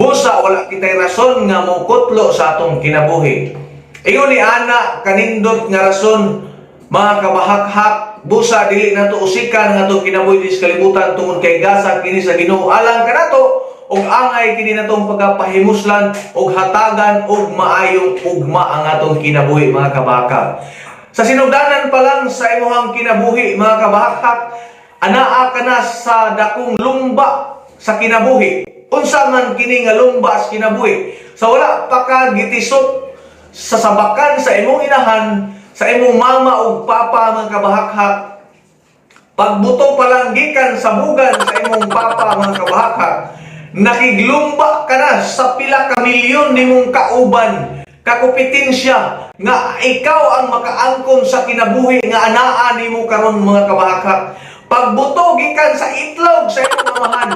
Busa wala kitay rason nga mokutlo sa atong kinabuhi. Ingon ni ana kanindot nga rason, mga kabahakhak, busa dili nato usikan nga atong kinabuhi sa kalibutan tungod kay gasa kini sa Ginoo alang kanato ug angay kini natong pagkapahimuslan ug hatagan og maayong ugma ang atong kinabuhi, mga kabaka. Sa sinugdanan pa lang sa imuhang kinabuhi, mga kabahakhak, anaa ka na sa dakong lumba sa kinabuhi. Unsa man kini nga lumba sa kinabuhi? Sa wala pa ka gitisok sa sabakan sa imong inahan, sa imong mama ug papa, mga kabahakhak, pagbuto pa lang gikan sa bugan sa imong papa, mga kabahakhak, nakiglumba ka na sa pila ka milyon nimong kauban, kakompetensya nga ikaw ang makaangkon sa kinabuhi nga anaa nimo karon, mga kabahakhak. Pagbuto gikan sa itlog sa imong amahan,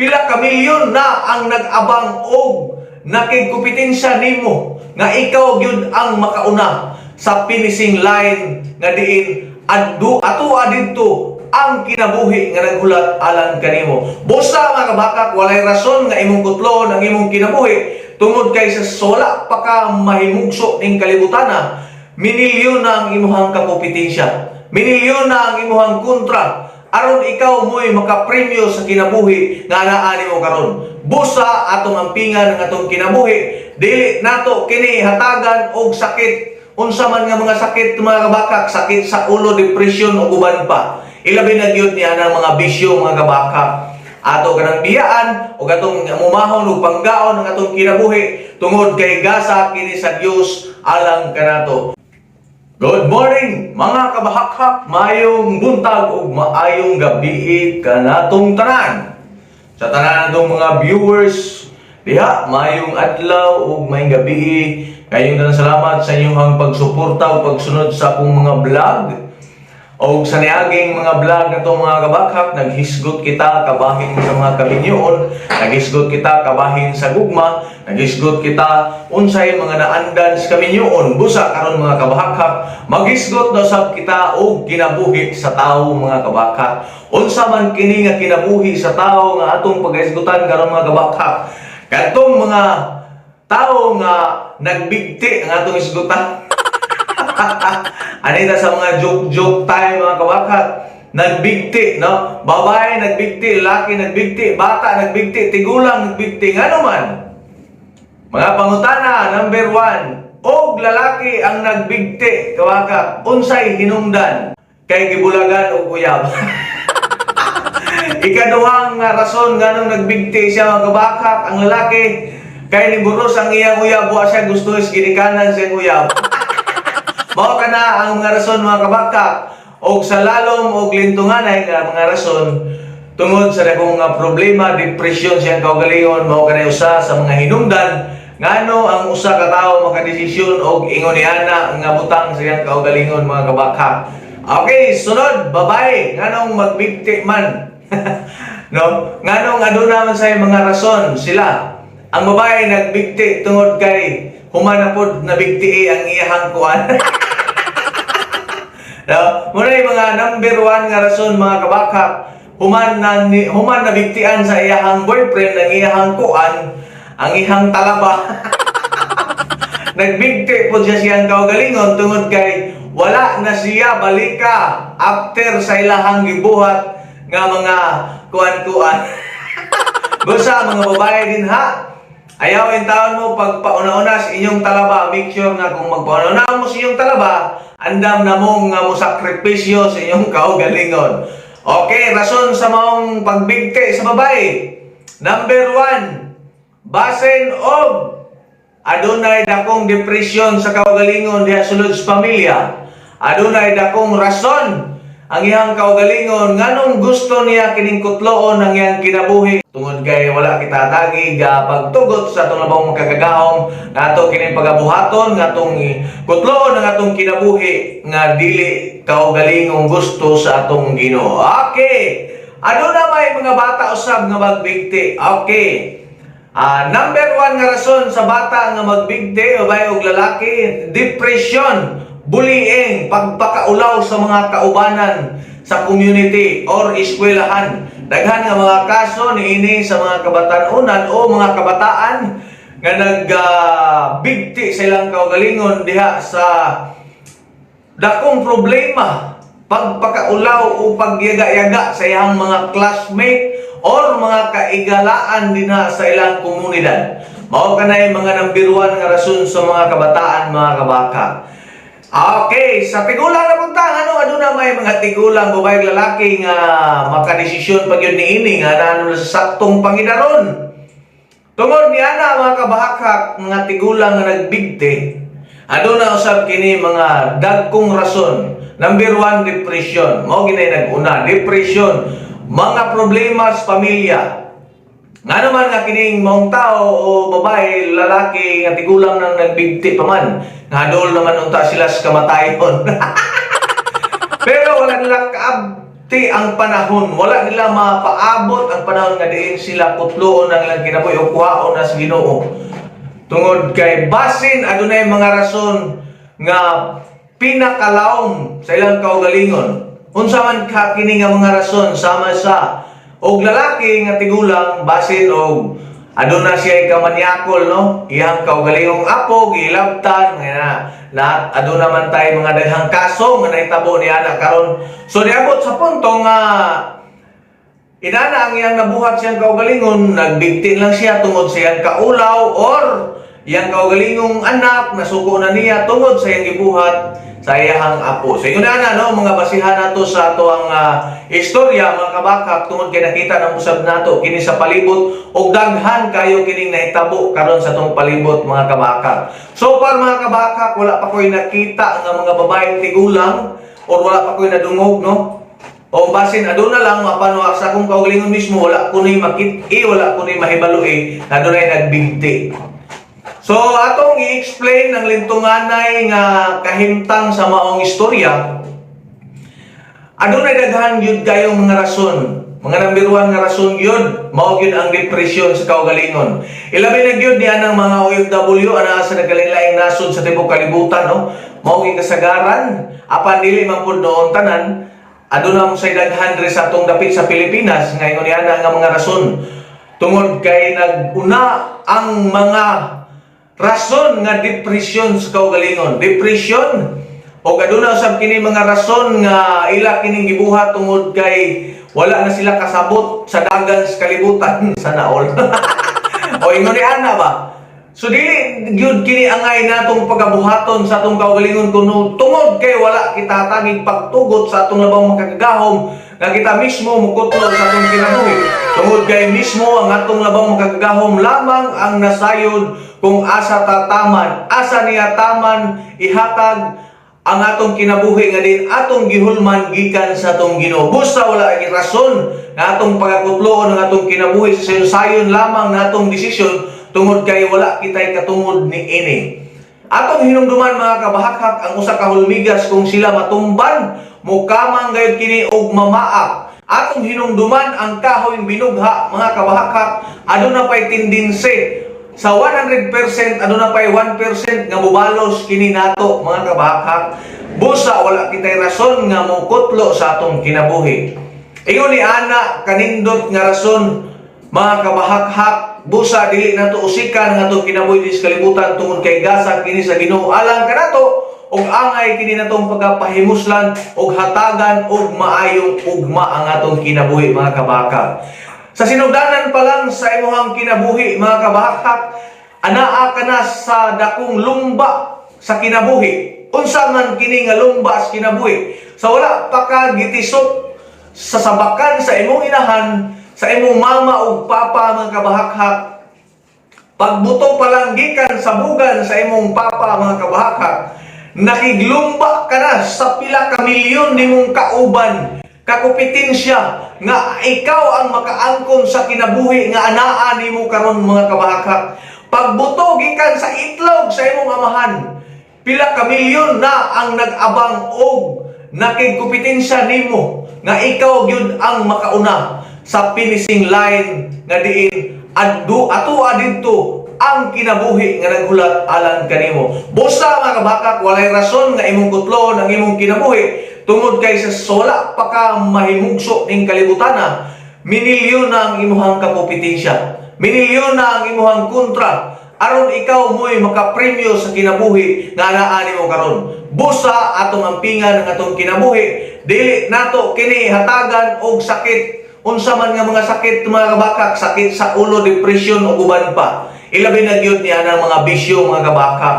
pila ka milyon na ang nag-abang og nakigkompetensya nimo nga ikaw gyud ang makauna sa finishing line nga diin adto atua didto ang kinabuhi nga naghulat alang kanimo. Busa, mga kabakak, walay rason nga imong kutlon ang imong kinabuhi tungod kay sa wala pa ka mahimugso ning kalibutana, minilyon na ang imuhang kakompetensya. Minilyon na ang imuhang kontra aron ikaw mo'y makapremyo sa kinabuhi nga anaa nimo karon. Busa atong ampingan ang atong kinabuhi, dili nato kini hatagan og sakit, unsa man nga mga sakit, mga kabakak, sakit sa ulo, depression ug uban pa. Ilabi na gyud niya ng mga bisyo, mga kabakak. Ato kanang biyaan ug atong mumahon ug panggaon ang atong kinabuhi tungod kay gasa kini sa Dios alang kanato. Good morning, mga kabahakhak, maayong buntag ug maayong gabi kanatong tanan. Sa tanan natong mga viewers diha, maayong adlaw ug maayong gabi. Kayong tanan, salamat sa inyong pagsuporta ug pagsunod sa akong mga vlog. O sa niaging mga vlog na to, mga kabakhak, naghisgot kita kabahin sa mga kaminyoon, naghisgot kita kabahin sa gugma, naghisgot kita unsay mga naandan sa kaminyoon. Busa karon, mga kabakhak, maghisgot na sab kita og kinabuhi sa tawo, mga kabakhak. Unsa man kini nga kinabuhi sa tawo nga atong paghisgutan karon, mga kabakhak? Kadtong mga tawo nga nagbigti ang atong hisgutan. Anita sa mga joke-joke time, mga kabakhak. Nagbigti, no? Babae nagbigti, lalaki nagbigti, bata nagbigti, tigulang nagbigti. Ngano man? Mga pangutana, number 1. Og lalaki ang nagbigti, kabakak, unsay hinungdan? Kay gibulagan og uyab. Ikaduhang nga rason nganong nagbigti siya, mga kabakak, ang lalaki, kay niburos ang iyang uyab, wa siya gusto is ginikanan siyang uyab. Mao kana ang mga rason, mga kabakak. Og sa lalom og lintunganay nga mga rason, tungod sa dakong nga problema, depression siyang kaugalingon, mao kanay usa sa mga hinungdan ngano ang usa ka tawo makadesisyon og ingon niana nga butang sa iyang kaugalingon, mga kabakak. Okay, sunod, babae, nganong magbigti man? No? Nganong aduna man say mga rason sila? Ang babae nagbigti tungod kay human na pod nabigti ang iyahang kuan. No? Muna yung mga number 1 nga rason, mga kabakak, human nabigtian sa iyahang boyfriend ang iyahang kuan, ang iyahang talaba. Nagbigti po siya siyang kaugalingon tungod kay wala na siya balika after sa ilahang gibuhat nga mga kuan-kuan. Busa mga babae din ha, ayaw in taon mo pagpauna-una sa inyong talaba, make sure nga kung magpauna-una mo sa inyong talaba, andam na mong nga mo sakripisyo sa inyong kaugalingon. Okay, rason sa maong pagbigti sa babae. Number 1, basin og adunay dakong depresyon sa kaugalingon diha sulod sa pamilya. Adunay dakong rason ang iyang kaugalingon nganong gusto niya kining kutloon ang iyang kinabuhi tungod kay wala kita tagi ga pagtugot sa atong labong makagagahom nga ato kining pagabuhaton nga atong kutloon ang atong kinabuhi nga dili kaugalingong gusto sa atong Ginoo. Okay. Aduna may mga bata usab nga magbigti. Okay. Number 1 nga rason sa bata nga magbigti, babae og lalaki, depression, bullying, pagpakaulaw sa mga kaubanan sa community or eskwelahan. Daghan nga mga kaso niini sa mga kabatanunan o mga kabataan nga nagbigti sa ilang kaugalingon diha sa dakong problema, pagpakaulaw o pagyaga-yaga sa iyang mga classmate or mga kaigalaan dinha sa ilang komunidad. Mao kanay mga number one nga rason sa mga kabataan, mga kabaka. Okay, sa tigulang na punta, ano, aduna may mga tigulang, babae, lalaki nga makadesisyon pag yun niini nga naano sa saktong pangidaron. Tungod ni ana, mga kabahakhak, mga tigulang nga nagbigti, aduna usab kini mga dagkong rason. Number one, depression. Mao ginay nag-una, depression, mga problema sa pamilya. Nga naman nga kining maong tao o babae, lalaki nga tigulang nang nagbigti pa man, nga dool naman unta sila sa kamatayon. Pero wala nila kaabti ang panahon, wala nila mapaabot ang panahon nga diin sila kutloon ang ilang kinabuhi o kuhaon na sa Ginoo. Tungod kay basin adunay mga rason nga pinakalawom sa ilang kaugalingon. Unsa man ka kini nga mga rason? Sama sa og lalaki nga tigulang, basin og aduna siya kamanyakol, no, iyang kaugalingong apo gilabtan nga na, na aduna man tay mga daghang kaso nga nahitabo niya na karon. So niabot sa punto nga inana ang iyang nabuhat siyang kaugalingon, nagbigti lang siya tungod sa iyang kaulaw or iyang kaugalingong anak, nasuko na niya tungod sa iyang gibuhat sa iyang apo. So ingon na, no, mga basihan nato sa ato ang istorya, mga kabakak, tungod kay nakita ng usab nato kini sa palibot og daghan kayo kining nahitabo karon sa atong palibot, mga kabakak. So far, mga kabakak, wala pa ko'y nakita nga mga babaeng tigulang or wala pa ko'y nadungog, no? O basin aduna lang mapano sa akong kaugalingon mismo, wala ko ni makit-i, wala ko ni mahibalo eh, na dunay nagbigti. So atong i-explain ang lintunganay nga kahimtang sa maong istorya. Adunay daghan gyud kayong mga rason. Mga number one nga rason gyud, mao gyud ang depression sa kaugalingon. Ilabi na gyud ni anang mga OFW ana sa nagkalain-laing nasod sa tibuok kalibutan, no. Mao gyud kasagaran apan dili man pud noon tanan, aduna mo say daghan diri sa atong dapit sa Pilipinas nga ingon niana nga mga rason. Tungod kay nag-una ang mga rason nga depression sa kaugalingon. Depression o aduna usab kini mga rason nga ila kining gibuhat tungod kay wala na sila kasabot sa dagan sa kalibutan, sana all. O ingon ni ana ba? So dili gyud kini angay natong pagabuhaton sa atong kaugalingon kuno tungod kay wala kita tagig pagtugot sa atong labang makagagahom nga kita mismo mukutlo sa atong kinabuhi. Tungod kay mismo ang atong labang makagagahom lamang ang nasayod kung asa tataman, asa niya taman ihatag ang atong kinabuhi nga din atong gihulman gikan sa atong Ginoo. Busa wala ang rason na atong pagakutloon ang atong kinabuhi sa sayon lamang na atong desisyon tungod kay wala kita'y katungod ni ini. Atong hinumduman, mga kabahakhak, ang usa ka hulmigas, kung sila matumban, mukamang gayud kini og mamaak. Atong hinumduman ang kahoy binugha, mga kabahakhak, aduna pay tendency sa 100%, aduna pay 1% nga mubalos kini nato, mga kabahakhak. Busa wala kitay rason nga mukutlo sa atong kinabuhi. Ingon ni ana kanindot nga rason, mga kabahakhak, busa dili nato usikan nga atong kinabuhi sa kalibutan tungod kay gasa kini sa Ginoo alang kanato ug angay kini natong pagkapahimuslan ug hatagan og maayong ugma ang atong kinabuhi, mga kabaka. Sa sinugdanan pa lang sa imuhang kinabuhi, mga kabahakhak, anaa ka na sa dakong lumba sa kinabuhi. Unsa man kini nga lumba sa kinabuhi? Sa wala pa ka gitisok sa sabakan sa imong inahan, sa imong mama ug papa, mga kabahakhak, pagbuto pa lang gikan sa bugan sa imong papa, mga kabahakhak, nakiglumba ka na sa pila ka milyon nimong kauban, kakompetensya nga ikaw ang makaangkon sa kinabuhi nga anaa nimo karon, mga kabahakhak. Pagbuto gikan sa itlog sa imong amahan, pila ka milyon na ang nag-abang og nakigkompetensya nimo nga ikaw gyud ang makauna sa finishing line nga diin adto ato didto ang kinabuhi nga naghulat alang kanimo. Busa, mga kabakak, walay rason nga imong kutlon ang imong kinabuhi tungod kay sa wala pa ka mahimugso ning kalibutana. Minilyon na ang imuhang kakompetensya. Minilyon na ang imuhang kontra aron ikaw mo'y makapremyo sa kinabuhi nga naa nimo karon. Busa atong ampingan ang atong kinabuhi, dili nato kini hatagan og sakit, unsa man nga mga sakit, mga kabakak, sakit sa ulo, depression ug uban pa. Ilabi na gyud niya ang mga bisyo, mga kabakak.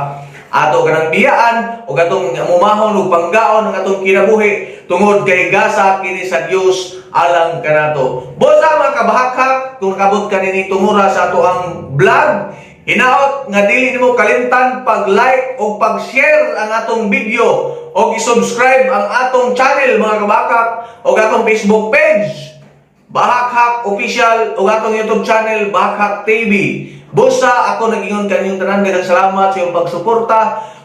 Ato kanang biyaan ug atong mumahon ug panggaon ang atong kinabuhi tungod kay gasa kini sa Dios alang kanato. Busa, mga kabahakhak, kung nakabot ka nini tungura sa ato ang vlog, hinaot nga dili nimo kalimtan pag-like o pag-share ang atong video o i-subscribe ang atong channel, mga kabakak, o atong Facebook page Bahakhak Official o atong YouTube channel Bahakhak TV. Busa ako nag-ingon kaninyong tanan, daghang salamat sa inyong pagsuporta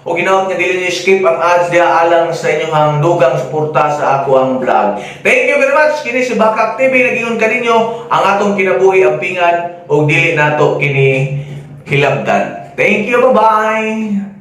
o ginaot nga dili niyo skip ang ads diha alang sa inyong dugang suporta sa ako ang vlog. Thank you very much. Kini si Bahakhak TV nag-ingon kaninyo, ang atong kinabuhi ampingan ug dili nato kini hilabtan. Thank you. Bye-bye.